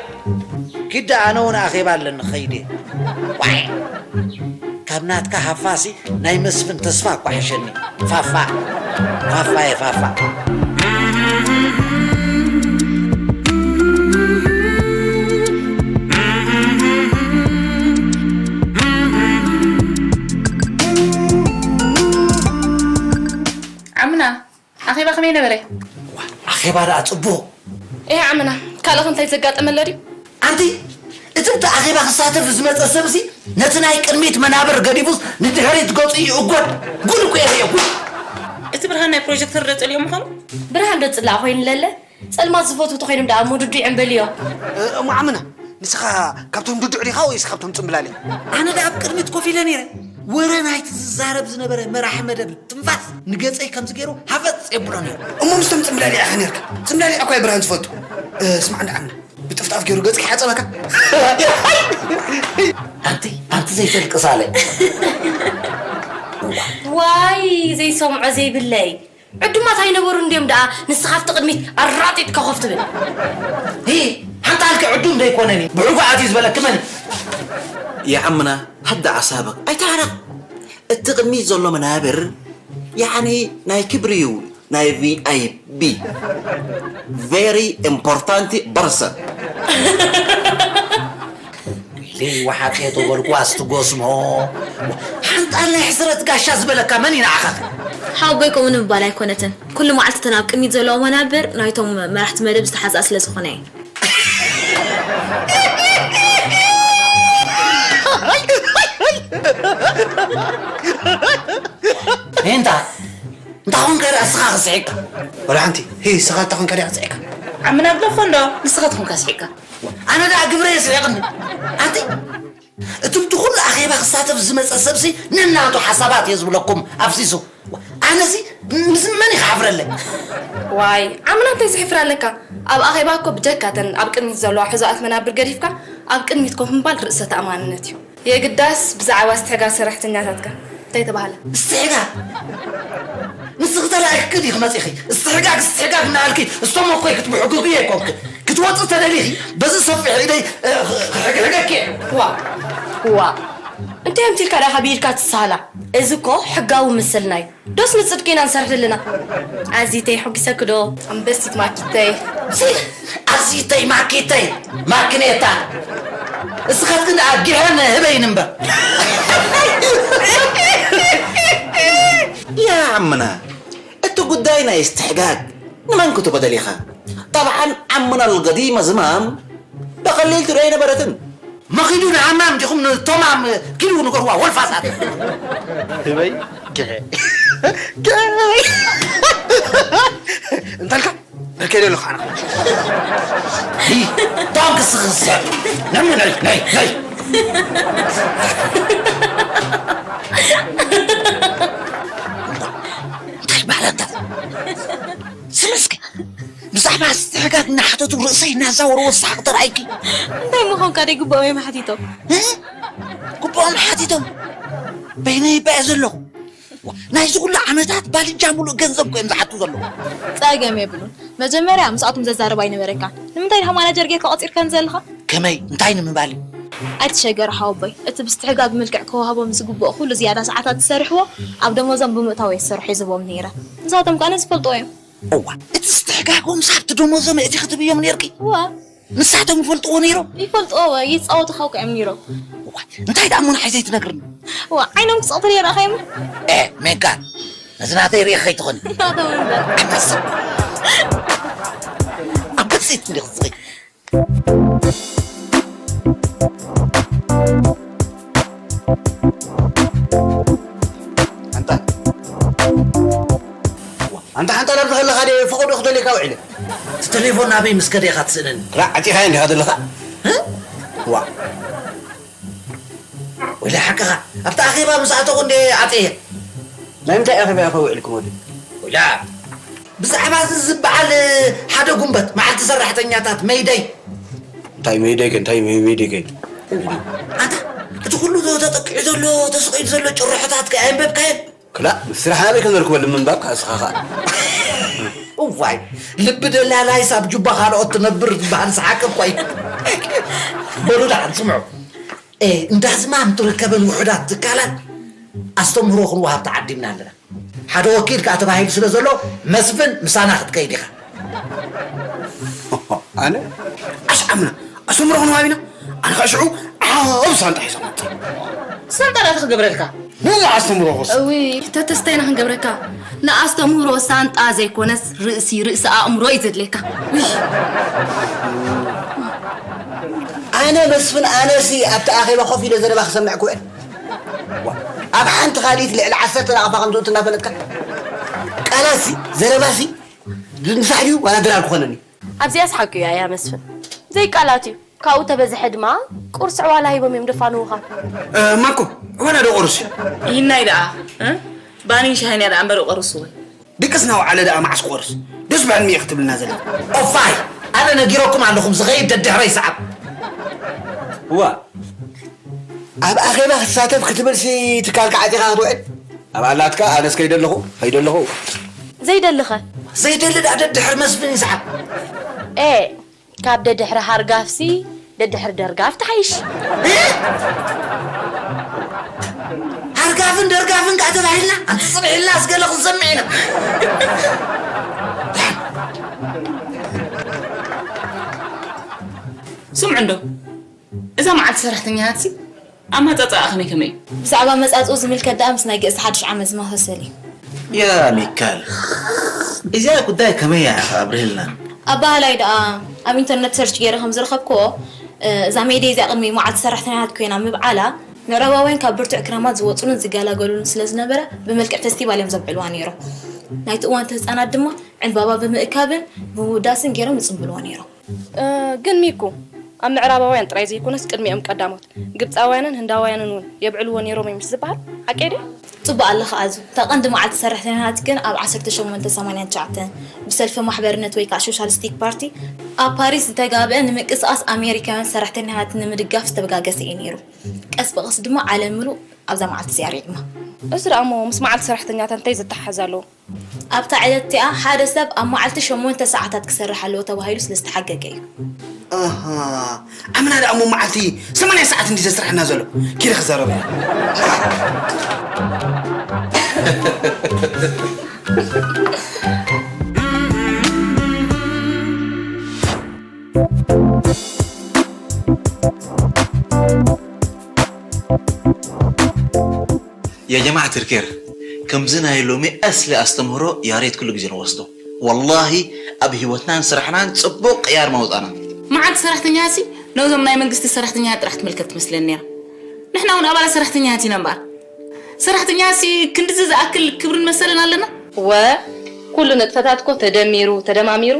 ኪድ ደኣ ኣነ እውን ኣኼባ ኣለኒ ኸይደ። ዋይ! ካብ ናትካ ሃፋሲ ናይ መስፍን ተስፋ እኳ ሕሸኒ። ፋፋ! ፋፋ እየ ፋፋ! ዓምና፣ ኣኼባ ከመይ ነበረ? ዋ፣ ኣኼባ ደኣ ጽቡቕ። ኤህ ዓምና፣ ካልእ ከ እንታይ ዘጋጠመ ኣሎ ድዩ? ኣንቲ፣ እቲ ብቲ ኣኼባ ክሳተፍ ዝመጸ ሰብሲ ነቲ ናይ ቅድሚት መናብር ገዲፉስ ንድሕሪት ገጹ ይእጎድ። ጉድ እኮ እየ ርእየ፣ ጉድ። እቲ ብርሃን ናይ ፕሮጀክተር ዶ ጸሊኦም ምዃኑ? ብርሃን ዶ ጽላእ ኮይኑ ለለ? ጸልማት ዝፈትዉ ተኾይኖም ደኣ እሞ ዱዱይ ዕምበልዮ። እ፣ እሞ ዓምና፣ ንስኻ ካብቶም ዱዱዕ ዲኻ ወይስ ካብቶም ጽምብላሊዕ? ኣነ ደኣ ኣብ ቅድሚት ኮፍ ኢለ ነይረ። ወረ ናይቲ ዝዛረብ ዝነበረ መራሒ መደብ ትንፋስ ንገጸይ ከምዚ ገይሩ ሃፈጽ የብሎ ነይሩ። እሞ ምስቶም ጽምብላሊዕ ኢኻ ነይርካ። ጽምብላሊዕ እኳ እዩ ብርሃን ዝፈቱ። እ፣ ስማዕ እንዳ ዓምና፣ ብጥፍጣፍ ገይሩ ገጽካ ሓጸበካ። ኣንቲ፣ ኣንቲ ዘይተልቅሳለ። ዋይ፣ ዘይሰምዖ ዘይብለይ። ዕዱማት ኣይነበሩን ድዮም ደኣ ንስኻ ኣብቲ ቅድሚት ኣራጢጥካ ኮፍ ትብል? ሂ፣ ሓንቲ ሃልኪ ዕዱም ደይኮነን እዩ። ብዕጉ ኣትዩ ዝበለኪ መን እዩ? የዓምና፣ ሃዳ ኣሳብቕ ኣይተዓረቕ። እቲ ቅድሚት ዘሎ መናብር፣ ያዕኒ ናይ ክብሪ እዩ፣ ናይ ቪ ኣይ ቢ። Very important person። ኢለይ ወሓጥ እየ ተበልኩ ኣስትጎስሞ። ሓንጣል ናይ ሕስረት ጋሻ ዝበለካ መን እዩ ንዓኻ? ሓወቦይ ከምኡ ንምባል ኣይኮነትን። ኩሉ መዓልቲ እተን ኣብ ቅድሚት ዘለዋ መናብር ናይቶም መራሕቲ መደብ ዝተሓዝኣ ስለ ዝኾነ እየ። ሄንታ፣ እንታይ ኾንካ ደኣ እስኻ ክስሒቅካ? ወላ ሓንቲ። ሄይ፣ እስኻ እንታይ ኾንካ ደኣ ክስሒቅካ? ዓምና ብለፎ እንዶ፣ ንስኻ ትኾንካ ስሒቅካ። ኣነ ደኣ ግብረ የስሒቅኒ። ኣንቲ፣ እቲ ብቲ ኩሉ ኣኼባ ክሳተፍ ዝመጸ ሰብሲ ነናቱ ሓሳባት እየ ዝብለኩም ኣፍሲሱ። ኣነሲ ምስ መን እዩ ክሓፍረለይ? ዋይ፣ ዓምና እንታይ ዘሕፍር ኣለካ? ኣብ ኣኼባ እኮ ብጀካ እተን ኣብ ቅድሚት ዘለዋ ሕዙኣት መናብር ገዲፍካ ኣብ ቅድሚት ኮፍ ምባል ርእሰ ተኣማንነት እዩ። የግዳስ ብዛዕባ እስትሕጋግ ሰራሕተኛታትከ እንታይ ተባህለ? እስትሕጋግ? ንስኺ ተላኢኽኪ ዲኺ መጺኺ? እስትሕጋግ፣ እስትሕጋግ እናበልኪ እቶም እኮይ ክትብሕግጉ እየ ኮንኪ። ክትወጺ ተደሊኺ በዚ ሰፊሕ ኢደይ፣ እ፣ ክሕግሕገኪ እየ። ዋ፣ ዋ፣ እንታይ እዮም ትልካ ደኣ ብኢድካ ትሳላ? እዚ እኮ ሕጋዊ ምስልና እዩ። ዶስ ንጽድቂ ኢና ንሰርሕ ዘለና። ኣዚተይ፣ ሕጒሰኪ ዶ? ኣንበሲት ማኪተይ። ሲ፣ ኣዚተይ ማኪተይ፣ ማክኔታ። እስኻትክን ደኣ ጊሐን ህበይን እምበር። ያ ዓምና፣ እቲ ጉዳይ ናይ እስትሕጋግ ንመን ክትቦ ደሊኻ? ጠብዓን ዓምና ልገዲመ ዝማም በቐሊል ትርእዮ ኣይነበረትን። መኺዱ ንሃማም ዲኹም ንቶማም ኪዱ ንገርዋ ወልፋሳት። ህበይ፣ ግሐ። ግሐ። እንታልካ? ከይደ ኣለኹ ኣነ። ዳንክ ስኽሰር። ነይ፣ ነይ፣ ነይ፣ ነይ። እንታይ በዓል ኣንታ? ስምስክ። ብዛዕባ ዝተሕጋግ እናሓተቱ ርእሰይ እናዛወርዎ ዝሰሓቕ ተራእይኪ። እንታይ ምዃንካ ደይ ግባኦም እዮም ሓቲቶም? እ? ግባኦም ሓቲቶም? በይነይ ይበአ ዘለኹ። ዋ፣ ናይዚ ኩሉ ዓመታት ባልጃ ሙሉእ ገንዘብ እኮ እዮም ዝሓቱ ዘለዉ። ጸገም የብሉን። መጀመርያ ምስኣቶም ዘዛርብ ኣይነበረካን። ንምንታይ ድኻ ማናጀር ጌርካ ቆጺርካን ዘለኻ? ከመይ? እንታይ ንምባል እዩ? ኣይትሸገር ሓወቦይ። እቲ ብስትሕጋግ ምልክዕ ክወሃቦም ዝግብኦ ኩሉ ዝያዳ ሰዓታት ዝሰርሕዎ ኣብ ደሞዞም ብምእታው እየ ዝሰርሖ ዝህቦም ነይረ። ንሳቶም ከኣ ነዚ ይፈልጥዎ እዮም። እዋ፣ እቲ ስትሕጋጎም ሳብቲ ደሞዞም እቲ ክትብዮም ነይርኪ? እዋ። ንሳቶም ይፈልጥዎ ነይሮም? ይፈልጥዎ እወ፣ ይጻወቱ ካብ እዮም ነይሮም። እዋ፣ እንታይ ደኣ እሞ ንዓይ ዘይትነግርኒ? እዋ፣ ዓይኖም ክጸቕቱ ነይሩ ኣኸዮም። ኤ፣ ሜጋ፣ ነዚ ናተይ ርኢኺ ከይትኾኒ። ናቶም እምበር። ኣንበሳ። ኣንበሲት እንዲኺ ትስኺ። ኣንታ። ኣንታ ሓንታ ናብ ዝኸለኻ ድየ ፈቐዶ ክደልየካ ውዒለ? እቲ ቴሌፎን ናበይ ምስ ከደ ኢኻ ትስእነኒ? ክላእ ዓጺኻዮ እንዲኻ ዘለኻ? እ? ዋ። ወላ ሓቅኻ፣ ኣብቲ ኣኼባ ምስ ኣተኹ እንደ ዓጽየ። ናይ ምንታይ ኣኼባ ኢኻ ውዒልኩም ወዲ? ወላ ብዛዕባ እዚ ዝበዓል ሓደ ጉንበት መዓልቲ ሰራሕተኛታት መይደይ። እንታይ መይደይ ከ? እንታይ መይ-፣ መይደይ ከ? ኣንታ፣ እቲ ኩሉ ተጠቂዑ ዘሎ፣ ተሰቒሉ ዘሎ ጭርሖታት ከ ኣየንበብካዮን? ክላእ፣ ምስ ስራሕ ናበይ ከም ዘርክበሉ ምንባብ ከኣ እስኻ ከኣ። እዋይ፣ ልቢ ደላላይስ ኣብ ጁባ ካልኦት ትነብር ዝበሃል ሰሓቂ እኮ እዩ። በሉ ደሓን ስምዑ። እ፣ እንዳ ዝማም ትርከበን ውሑዳት ትካላት ኣስተምህሮ ክንወሃብ ተዓዲምና ኣለና። ሓደ ወኪል ከኣ ተባሂሉ ስለ ዘሎ፣ መስፍን፣ ምሳና ክትከይድ ኢኻ። ኣነ? ኣሽዓምና፣ ኣስተምህሮ ክንወሃብ ኢና። ኣነ ከኣ ሽዑ ዓብ ሳንጣ ሒዘ መጽእ። ሳንጣ ዳኣ ክገብረልካ? ነዚ ኣስተምህሮ ክወስድ። እውይ፣ ተተስተይና ክንገብረካ። ንኣስተምህሮ ሳንጣ ዘይኮነስ ርእሲ፣ ርእሲ ኣእምሮ እዩ ዘድልየካ። ውይ። ኣነ መስፍን፣ ኣነሲ ኣብቲ ኣኼባ ኮፍ ኢለ ዘረባ ክሰምዕ ክውዕል። ዋ፣ ኣብ ሓንቲ ካልኢት ልዕሊ ዓሰርተ ናቕፋ ከም ዝእቱ እናፈለጥካ። ቃላሲ፣ ዘረባሲ፣ ምሳሕ ድዩ ዋላ ድራር ክኾነኒ? ኣብዚኣስ ሓቂ እዩ ኣያ መስፍን። ዘይቃላት እዩ። ካብኡ ተበዝሐ ድማ ቁርሲ ዕዋላ ሂቦም እዮም ደፋንዉኻ። እ፣ ማኮ፣ ዕዋላ ዶ ቁርሲ? ይናይ ደኣ፣ እ? ባኒን ሻሂን እያ ደኣ እምበር ይቆርስ ወይ? ድቅስ ናውዓለ ደኣ መዓስ ክቆርስ? ደስ ብዕልሚ እየ ክትብልና ዘለካ። ኦፋይ! ኣነ ነጊረኩም ኣለኹም፣ ዝኸይድ ደድሕረይ ሰዓብ። እዋ። ኣብ ኣኼባ ክሳተፍ ክትብልሲ ትካልካ ዓጺኻ ክትውዕል? ኣብ ኣላትካ ኣነስ ከይደ ኣለኹ፣ ከይደ ኣለኹ። ዘይደልኸ? ዘይደሊ ደኣ ደድሕር መስፍን ይስዓብ። ኤ፣ ካብ ደድሕሪ ሃርጋፍሲ ደድሕሪ ደርጋፍ ትሓይሽ። እ? ሃርጋፍን ደርጋፍን ከኣ ተባሂልና? ኣንቲ ጽንሕ ኢልና ኣስገለ ክንሰምዕ ኢና። ስምዑ እንዶ፣ እዛ መዓልቲ ሰራሕተኛታትሲ ኣመጻጽኣ ከመይ ከመይ እዩ? ብዛዕባ ኣመጻጽኡ ዝምልከት ደኣ ምስ ናይ ግእዝ ሓድሽ ዓመት ዝመሳሰል እዩ። ያ ሚካል፣ እዚኣ ጉዳይ ከመይ እያ ኣብርህልና? ኣባህላይ ደኣ ኣብ ኢንተርነት ሰርች ገይረ ከም ዝረኸብክዎ፣ እ፣ እዛ ሜድያ እዚኣ ቅድሚ መዓልቲ ሰራሕተኛታት ኮይና ምብዓላ፣ ምዕራባውያን ካብ ብርቱዕ ክራማት ዝወጹሉን ዝገላገሉሉን ስለ ዝነበረ፣ ብመልክዕ ፌስቲቫል እዮም ዘብዕልዋ ነይሮም። ናይቲ እዋን እቲ ህጻናት ድማ ዕምባባ ብምእካብን ብምውዳስን ገይሮም ይጽምብልዎ ነይሮም። እ፣ ግን ሚኩ፣ ኣብ ምዕራባውያን ጥራይ ዘይኮነስ ቅድሚኦም ቀዳሞት ግብጻውያንን ህንዳውያንን እውን የብዕልዎ ነይሮም እዮም ዝበሃል፣ ሓቀይ ድዩ? ጽቡቕ ኣለኻ ኣዙ። እታ ቀንዲ መዓልቲ ሰራሕተኛታት ግን ኣብ ዓሰርተ ሸሞንተ ሰማንያን ትሽዓተን ብሰልፊ ማሕበርነት ወይ ከዓ ሶሻሊስቲክ ፓርቲ ኣብ ፓሪስ ዝተጋብአ ንምንቅስቓስ ኣሜሪካውያን ሰራሕተኛታት ንምድጋፍ ዝተበጋገሰ እዩ ነይሩ። ቀስ ብቐስ ድማ ዓለም ምሉእ ኣብዛ መዓልቲ እዚኣ ርዒማ። እዚ ደኣ እሞ ምስ መዓልቲ ሰራሕተኛታት እንታይ ዘተሓሕዝ ኣለዎ? ኣብታ ዕለት እቲኣ ሓደ ሰብ ኣብ መዓልቲ ሸሞንተ ሰዓታት ክሰርሕ ኣለዎ ተባሂሉ ስለ ዝተሓገገ እዩ። ኣሃ፣ ኣምና ደኣ እሞ መዓልቲ ሰማንያ ሰዓት እንዲ ዘስርሐና ዘሎ። ኪደ ክዛረብ እየ። يا جماعة الخير، ከምዚ ናይ ሎሚ ኣስሊ ኣስተምህሮ ያሬድ ኩሉ ግዜ ንወስዶ። ወላሂ ኣብ ህይወትናን ስራሕናን ጽቡቕ ቅያር መውጻና። መዓልቲ ሰራሕተኛ ሲ ነዞም ናይ መንግስቲ ሰራሕተኛ ጥራሕ ትምልከት ትመስለኒ ነይራ። ንሕና እውን ኣባላት ሰራሕተኛታት ኢና እምበኣር። ሰራሕተኛ ሲ ክንድዚ ዝኣክል ክብርን መሰልን ኣለና? ወ ኩሉ ንጥፈታት እኮ ተደሚሩ ተደማሚሩ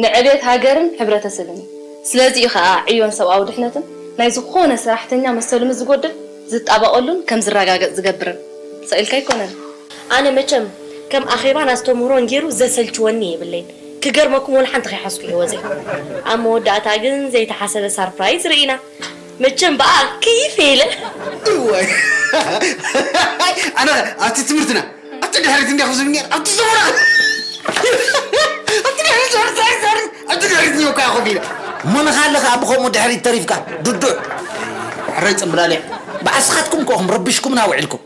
ንዕቤት ሃገርን ሕብረተሰብን እዩ። ስለዚ እዩ ከዓ ዕዮን ሰብኣዊ ድሕነትን ናይ ዝኾነ ሰራሕተኛ መሰሉ ምስ ዝጎድል ዝጣበቐሉን ከም ዝረጋገፅ ዝገብርን። ሰቕ ኢልካ ኣይኮነን። ኣነ መቸም ከም ኣኼባን ኣስተምህሮን ገይሩ ዘሰልችወኒ የብለይን። ክገርመኩም ወላ ሓንቲ ከይሓዝኩ እየ ወፅየ። ኣብ መወዳእታ ግን ዘይተሓሰበ ሳርፕራይዝ ርኢና። መቸም ብኣ ክይፍ ኢለ። እዋይ ኣነ ኣብቲ ትምህርትና ኣብቲ ድሕሪት እንዲያ ክዝብ ነር ኣብቲ ዘመራ ኣብቲ ድሕሪት ዞር ዞር ዞር ኣብቲ ድሕሪት እኒኦ እኮ ኮፍ ኢለ እሞ ንኻ ኣለኻ ብኸምኡ ድሕሪት ተሪፍካ ድዱዕ ሕራይ ፅምብላሊዕ ብኣስኻትኩም እኮ ኢኹም ረቢሽኩምና ውዒልኩም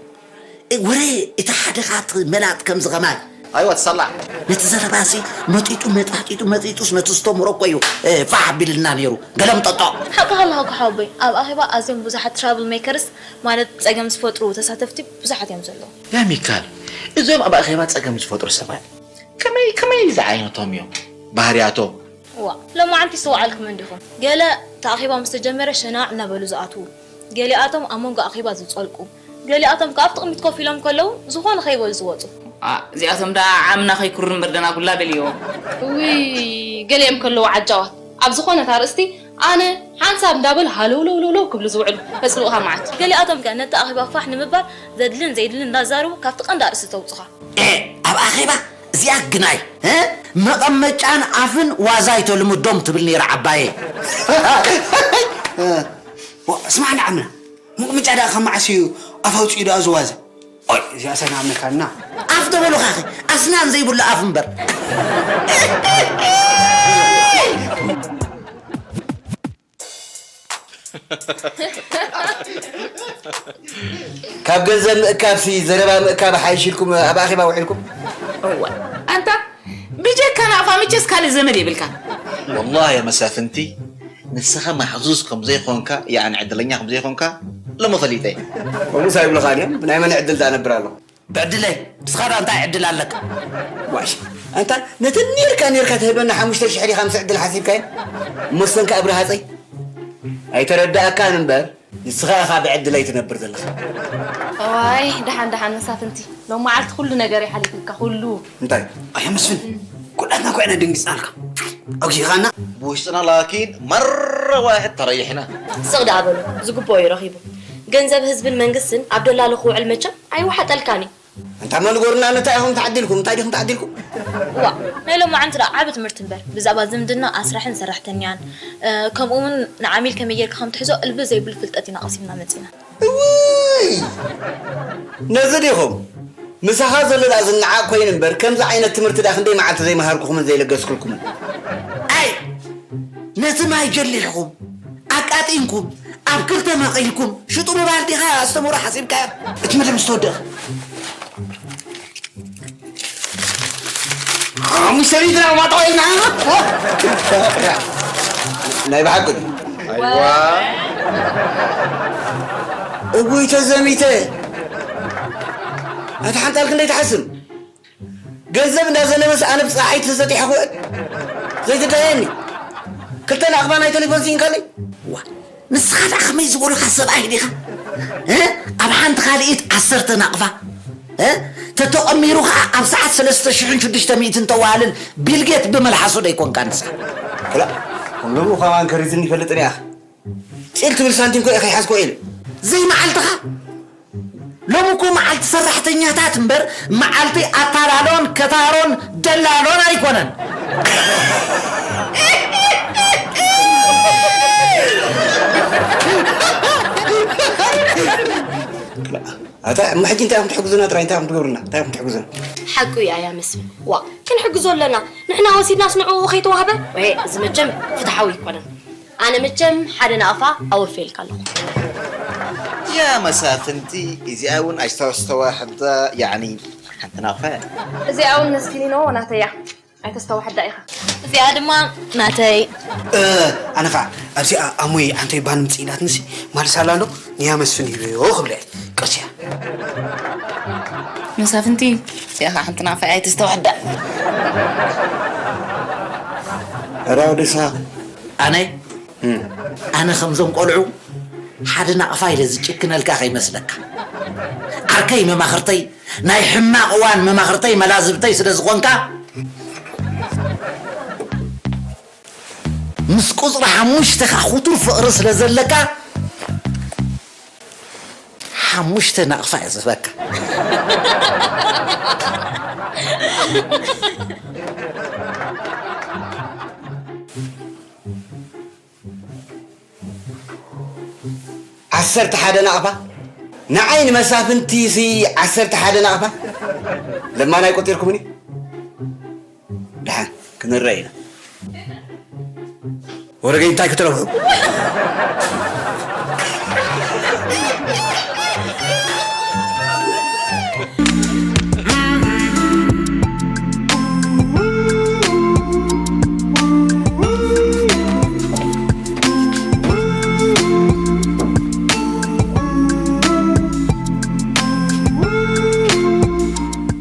ወረ እቲ ሓደኻ እቲ መላጥ ከምዚ ኸማይ أيوة تصلع ነቲ ዘረባሲ መጢጡ መጣጢጡ መጢጡስ ነቲ ዝተምሮ እኮ እዩ እ፣ ፋሕ ኣቢልልና ነይሩ ገለምጠጦ ሓቅኻ ኣለኻ እኮ ሓወቦይ፣ ኣብ ኣኼባ ኣዝዮም ብዙሓት ትራብል ሜከርስ ማለት ጸገም ዝፈጥሩ ተሳተፍቲ ብዙሓት እዮም ዘለዉ። يا ميكال እዞም ኣብ ኣኼባ ጸገም ዝፈጥሩ ሰባት ከመይ ከመይ ዝዓይነቶም እዮም ባህርያቶም ዋ ሎማዓንቲ ይስተውዓልኩም እንዲኹም። ገለ እቲ ኣኼባ ምስ ተጀመረ ሸናዕ እናበሉ ዝኣትዉ፣ ገሊኣቶም ኣብ መንጎ ኣኼባ ዝጸልቁ፣ ገሊኣቶም ከኣ ኣብቲ ቅድሚት ኮፍ ኢሎም ከለዉ ዝኾነ ከይበሉ ዝወጹ። እዚኣቶም ደኣ ዓምና ከይኩሩ እምበር ደናጉላ በልዮ። ውይ ገሊኦም ከለዉ ዓጃዋት ኣብ ዝኾነት ኣርእስቲ ኣነ ሓንሳብ እንዳበሉ ሃለውለውለውለው ክብሉ ዝውዕሉ። ከጽልኡኻ መዓት። ገሊኣቶም ከ ነቲ ኣኼባ ፋሕ ንምባል ዘድልን ዘይድልን እንዳዛረቡ ካብቲ ቀንዲ ኣርእስቲ ተውጹኻ። ኤ ኣብ ኣኼባ እዚኣ ግናይ እ? መቐመጫን ኣፍን ዋዛ ኣይተልምዶም ትብል ነይራ ዓባየ ዋ፣ ስማዕ ንዓምና መቐመጫ ደኣ ካብ መዓስ እዩ ኣፍ ኣውፂኡ ደኣ ዝዋዘ ኦይ እዚኣ ሰናምነካልና ኣፍ ተበሉኻኸ ኣስናን ዘይብሉ ኣፍ እምበር ካብ ገንዘብ ምእካብ ሲ ዘረባ ምእካብ ሓይሽ ኢልኩም ኣብ ኣኼባ ውዒልኩም? እወ ኣንታ ብጀካ ናቕፋ መቸስ ካልእ ዘመድ የብልካ። والله يا مسافنتي ንስኻ ማሕዙዝ ከም ዘይኾንካ ያዕኒ ዕድለኛ ከም ዘይኾንካ ሎሚ ፈሊጠ እየ። ከምኡስ ኣይብልኻን እዮም ብናይ መን ዕድል ዝኣነብር ኣለኹ። ብዕድለይ ንስኻ ደኣ እንታይ ዕድል ኣለካ? ዋሽ ኣንታ ነተን ኔርካ ኔርካ ትህበና ሓሙሽተ ሽሕ ዲኻ ምስ ዕድል ሓሲብካየን? እሞ እሰንካ እብሪ ሃፀይ ኣይተረዳእካን እምበር ንስኻ ኢኻ ብዕድለይ ትነብር ዘለኻ። እዋይ ደሓን ደሓን መሳፍንቲ ሎም መዓልቲ ኩሉ ነገር ይሓሊፍልካ ኩሉ። እንታይ ኣያ መስፍን ኩላትና እኮ ኢና ደንጊፅናልካ ኣጉሂኻና። ብውሽጥና ላኪን መረ ዋሕድ ተረይሕና። ስቕ ደኣ በሉ ዝግብኦ እዩ ረኺቡ። ገንዘብ ህዝብን መንግስትን ኣብ ደላሎ ክውዕል መቸም ኣይወሓጠልካን እዩ። እንታ መ ንገሩና እንታይ ኢኹም ተዓዲልኩም እንታይ ዲኹም ተዓዲልኩም? ዋእ ናይ ሎማዓንቲ ደኣ ዓቢ ትምህርቲ እምበር ብዛዕባ ዝምድና ኣስራሕን ሰራሕተኛን ከምኡ እውን ንዓሚል ከመይ ጌርካ ከም ትሕዞ እልቢ ዘይብሉ ፍልጠት ኢና ቀሲምና መጺና። እውይ ነዚ ዲኹም ምሳኻ ዘሎ ደኣ ዝነዓቕ ኮይኑ እምበር ከምዚ ዓይነት ትምህርቲ ደኣ ክንደይ መዓልቲ ዘይመሃርኩኹምን ዘይለገስኩልኩምን። ኣይ ነቲ ማይ ጀሊሕኹም ኣቃጢንኩም ኣብ ክልተ መቒልኩም ሽጡ ምባል ዲኻ ኣስተምሮ ሓሲብካዮ? እቲ መደብ ምስ ተወደአ ሓሙሽተ ሊትር ኣዋጣ ኢልና ናይ ብሓቂ ድዩ? እውይ ተዘሚተ ኣቲ ሓንጣል ክንደይ ትሓስም ገንዘብ እንዳዘነበስ ኣነ ብፀሓይ ተዘጢሐ ክውዕል ዘይትዳየኒ ክልተ ናቕባ ናይ ቴሌፎን ስኢንካለይ ዋ ንስኻ ደኣ ከመይ ዝበሉኻ ሰብኣይ ዲኻ እ? ኣብ ሓንቲ ካልኢት ዓሰርተ ናቕፋ እ? ተተቐሚሩ ኸዓ ኣብ ሰዓት ሰለስተ ሽሕን ሽዱሽተ ሚእትን ተዋህልል ቢልጌት ብመልሓሱ ዶ ኣይኮንካ ንስኻ ክላ ከም ሎሚ ኸማን ከሪዝኒ ይፈልጥን እያ ፂል ትብል ሳንቲም ኮ ኢኸ ይሓዝኮ ኢለ ዘይመዓልትኻ ሎሚ እኮ መዓልቲ ሰራሕተኛታት እምበር መዓልቲ ኣታላሎን ከታሮን ደላሎን ኣይኮነን። ኣታ እሞ ሕጂ እንታይ ኢኹም ትሕግዙና ጥራይ እንታይ ኢኹም ትገብሩልና እንታይ ኢኹም ትሕግዙና ሓቁ እዩ ኣያ መስፍን ዋእ ክንሕግዞ ኣለና ንሕና ወሲድናስ ንዕኡ ከይተዋህበ ወሄ እዚ መቸም ፍትሓዊ ኣይኮነን ኣነ መቸም ሓደ ናቕፋ ኣወፌልካ ኣለኹ። ያ መሳፍንቲ፣ እዚኣ እውን ኣይተስተዋሕዳ፣ ያዕኒ ሓንቲ ናቕፋ እያ። እዚኣ እውን መስኪኒኖ ናተያ ኣይተስተዋሕዳ ኢኻ። እዚኣ ድማ ናተይ። እ፣ ኣነ ኸዓ ኣብዚኣ ኣሞይ ዓንተይ ባን ምጽኢላትንሲ ማልሳላ ኣሎ ንያ መስፍን ይብዮ ክብለ ቀስያ። መሳፍንቲ፣ እዚኣ ኸዓ ሓንቲ ናቕፋ እያ ኣይተስተዋሕዳ። ራው ደሳ ኣነ ኣነ ከምዞም ቆልዑ ሓደ ናቕፋ ኢለ ዝጭክነልካ ከይመስለካ። ዓርከይ መማኽርተይ፣ ናይ ሕማቕ እዋን መማኽርተይ መላዝብተይ ስለ ዝኾንካ፣ ምስ ቁፅሪ ሓሙሽተ ከዓ ክቱር ፍቕሪ ስለ ዘለካ፣ ሓሙሽተ ናቕፋ እየ ዝህበካ። ዓሰርተ ሓደ ናቕፋ? ንዓይ ንመሳፍንቲሲ ዓሰርተ ሓደ ናቕፋ? ለማናይ ቆጢርኩምኒ? ደሓን ክንረአ ኢና። ወረገይ እንታይ ክትረብሑ?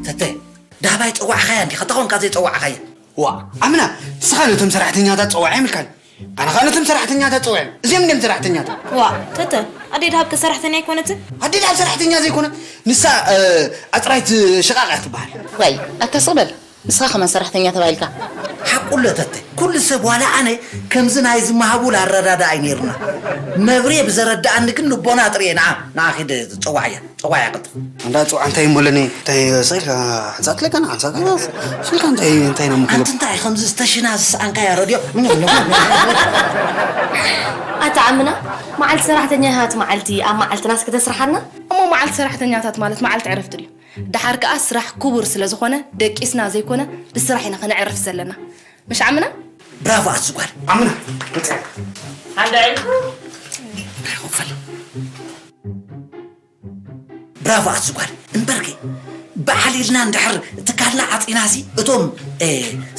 ተተ፣ ዳህባይ ጸዋዕኻያ እንዲኻ፣ እንታይ ኾንካ ዘይጸዋዕኻያ? ዋ፣ ኣምና፣ ንስኻ ነቶም ሰራሕተኛታት ጸዋዕ ኣይምልካን። ኣነ ኸኣ ነቶም ሰራሕተኛታት ጸውዐ። እዚኦም እንድዮም ሰራሕተኛታት። ዋ፣ ተተ፣ ኣደይ ደሃብ ከ ሰራሕተኛ ኣይኮነትን? ኣደይ ደሃብ ሰራሕተኛ ዘይኮነ፣ ንሳ፣ እ፣ ኣጽራይት ሽቓቕ እያ ትበሃል። ዋይ፣ ኣታ ስቕ በል። ንስኻ ከማን ሰራሕተኛ ተባሂልካ። ሓቁ ኣሎ ተተ። ኩሉ ሰብ ዋላ ኣነ ከምዚ ናይዚ ማህቡል ኣረዳድኣ ኣይነይሩና። መብሬ ብዘረድኣኒ ግን ልቦና ጥርየ ንዓ፣ ንዓ ኺድ ጸዋዕያ። ጸዋዕያ ቅልጥፍ። እንዳ ጽዋዕ እንታይ እሞ ኣለኒ? እንታይ ስኢልካ? ሓንሳእ ትለካ፣ ሓንሳእ ስኢልካ እንታይ፣ እንታይ ነው ምክሎ? ኣንቲ እንታይ ከምዚ ዝተሽና ዝሰኣንካያ ረድዮ? ኣታ ዓምና፣ መዓልቲ ሰራሕተኛታት መዓልቲ ኣብ መዓልትናስ ከተስርሓና? እሞ መዓልቲ ሰራሕተኛታት ማለት መዓልቲ ዕረፍቲ ድዩ? ደሓር ከኣ ስራሕ ክቡር ስለ ዝኾነ ደቂስና ዘይኮነ ብስራሕ ኢና ከነዕርፍ ዘለና። ምሽ ዓምና? ብራቮ ኣቲ ጓል። ዓምና፣ ሓንዳ ዕልኩ። ብራቮ ኣቲ ጓል። እምበርከ በዓል ኢልና እንድሕር ትካልና ዓጺናሲ እቶም፣ እ፣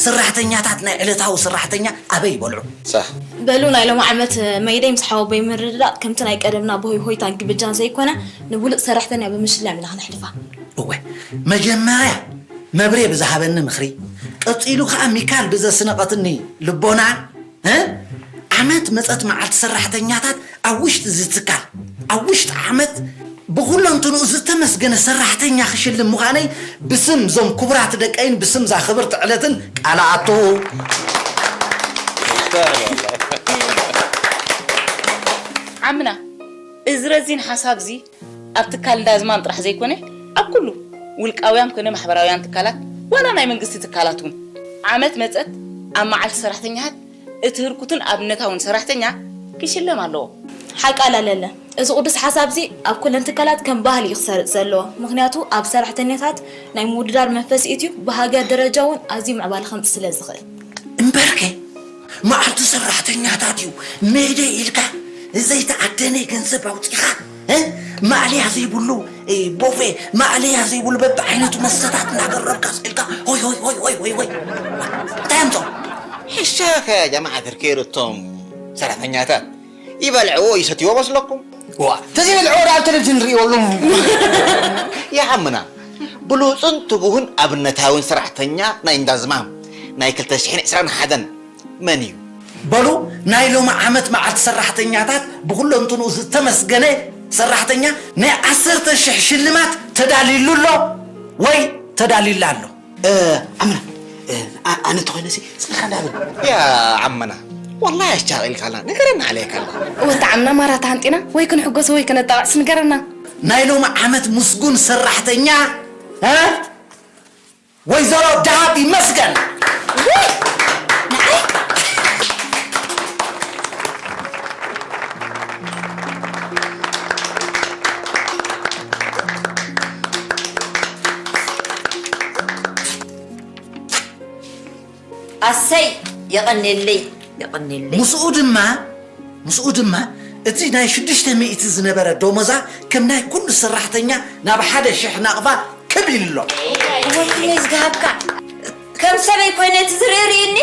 ሰራሕተኛታት ናይ ዕለታዊ ሰራሕተኛ ኣበይ ይበልዑ? ሳሕ። በሉ ናይ ሎሚ ዓመት መይደይ ምስ ሓወቦይ ምርድዳእ ከምቲ ናይ ቀደምና ብሆይ ሆይታን ግብጃን ዘይኮነ ንብሉጽ ሰራሕተኛ ብምሽላም ኢና ክነሕልፋ። እወ፣ መጀመርያ መብሬ ብዝሃበኒ ምኽሪ፣ ቀጺሉ ኸኣ ሚካል ብዘስነቐትኒ ልቦና፣ እ? ዓመት መጸት መዓልቲ ሰራሕተኛታት ኣብ ውሽጢ እዚ ትካል፣ ኣብ ውሽጢ ዓመት ብኹለንትንኡ ዝተመስገነ ሰራሕተኛ ክሽልም ምዃነይ ብስም እዞም ክቡራት ደቀይን ብስም እዛ ክብርቲ ዕለትን ቃል ኣኣቱ። ዓምና፣ እዚ ረዚን ሓሳብ እዚ ኣብ ትካል እንዳ ዝማም ጥራሕ ዘይኮነ፣ ኣብ ኩሉ ውልቃውያን ኮነ ማሕበራውያን ትካላት፣ ዋላ ናይ መንግስቲ ትካላት እውን፣ ዓመት መጸት ኣብ መዓልቲ ሰራሕተኛታት እቲ ህርኩትን ኣብነታውን ሰራሕተኛ ክሽለም ኣለዎ። ሓቃ ኣላ ለለ። እዚ ቅዱስ ሓሳብ እዚ ኣብ ኩለን ትካላት ከም ባህሊ እዩ ክሰርጽ ዘለዎ። ምኽንያቱ ኣብ ሰራሕተኛታት ናይ ምውድዳር መንፈስ እትዩ፣ ብሃገር ደረጃ እውን ኣዝዩ ምዕባለ ከምጽእ ስለ ዝኽእል። እምበርከ መዓልቲ ሰራሕተኛታት እዩ። ሜደይ ኢልካ ዘይተኣደነ ገንዘብ ኣውጺኻ፣ እ? ማእለያ ዘይብሉ፣ እ፣ ቦፌ፣ ማእለያ ዘይብሉ በብዓይነቱ መስተታት እናገረብካ ስኢልካ፣ ሆይ፣ ሆይ፣ ሆይ። እንታይ ኣምጾ? ሕሻኸ ጀማዓ ትርከይሩ እቶም ሰራሕተኛታት ይበልዕዎ ይሰትይዎ መስለኩም? ዋ፣ ተዘይበልዕዎ ደኣ ኣብ ቴሌቪዥን ንርእዮ ኣለኹ። ይዓምና፣ ብሉጽን ትጉህን ኣብነታውን ሰራሕተኛ ናይ እንዳ ዝማም ናይ ክልተ ሽሕን ዕስራን ሓደን መን እዩ? በሉ፣ ናይ ሎሚ ዓመት መዓልቲ ሰራሕተኛታት ብኹለንትንኡ ዝተመስገነ ሰራሕተኛ ናይ ዓሰርተ ሽሕ ሽልማት ተዳልዩሉ ኣሎ ወይ ተዳልዩላ ኣሎ? እ፣ ዓምና፣ እ፣ ኣ-፣ ኣነ እንተኾይነሲ፣ ስልካ እንዳበል። ያ ዓምና፣ ወላሂ ኣሻቒልካና፣ ንገረና ዓለየካና። ወታ ዓምና ማራ ተሃንጢና፣ ወይ ክንሕጎሶ ወይ ከነጣቕዕስ ንገረና። ናይ ሎሚ ዓመት ምስጉን ሰራሕተኛ፣ እ? ወይዘሮ ደሃብ ይመስገን። ውይ! ንዓይ? ኣሰይ! የቐኔለይ፣ የቐኔለይ። ምስኡ ድማ ምስኡ ድማ እቲ ናይ ሽዱሽተ ሚእቲ ዝነበረ ደሞዛ ከም ናይ ኩሉ ሰራሕተኛ ናብ ሓደ ሽሕ ናቕፋ ክብ ኢሉ ኣሎ። ወይኔ ዝግሃብካ ከም ሰበይ ኮይነ እቲ ዝርኢ ርእኒ